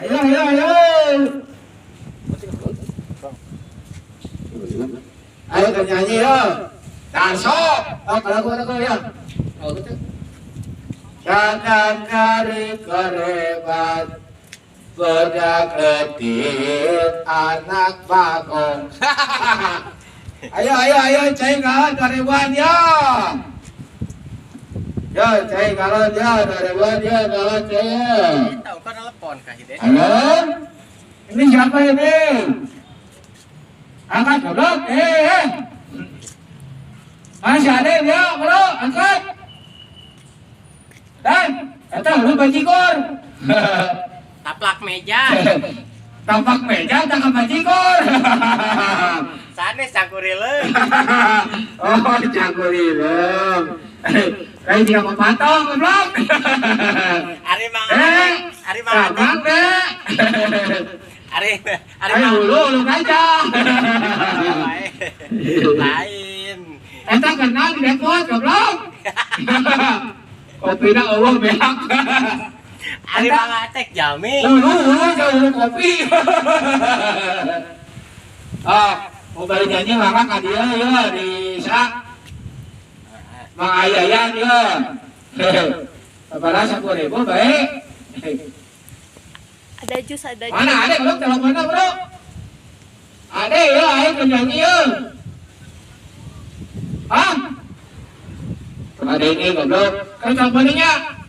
Ayo, ayo, ayo. Ayo ke nyanyi yo. Darso. Oh, kalau gua ya. Jangan kari kerebat bedak letih anak bagong. Ayo ayo ayo cai galon 2000-an ya. Yo cai galon ya 2000-an ya galon cai. Tahu kan telepon kah ini? Halo? Ini siapa ini? Angkat goblok. Eh. Masih ada ya, bro, angkat. Dan, kata lu bajigur. Taplak meja. Taplak meja, tangkap bajigur. Sanes cangkurileung. Oh, cangkurileung. Kayak dia mau patong, goblok. Ari mang ari mang Mang Ari ari mang lu lu aja. Lain. Eta kenal di Depok, goblok. Kopina eueuh beak. Ari Mang Acek jami. Lu lu kopi. Ah, mau bari nyanyi mangga ka dieu ya di sa. Mang Ayayan ya. Sabaraha 10.000 bae. Ada jus, ada jus. Mana ada belum teleponnya, Bro? Ada ya, ayo nyanyi ya. Hah? Ada ini goblok. Kan teleponnya.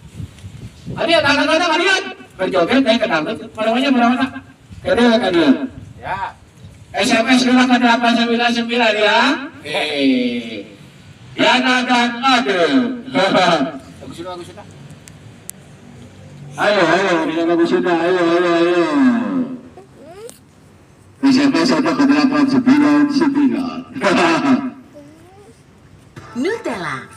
Ada tangan-tangan kalian. Berjoget kayak ke dangdut. Berapanya berapa tak? Kede kan dia. Ya. SMS dulu ke 899 ya. Eh. Yana dan Ade. Bagus sudah, bagus sudah. Ayo, ayo, bisa bagus sudah. Ayo, ayo, ayo. SMS saja ke 899. Nutella.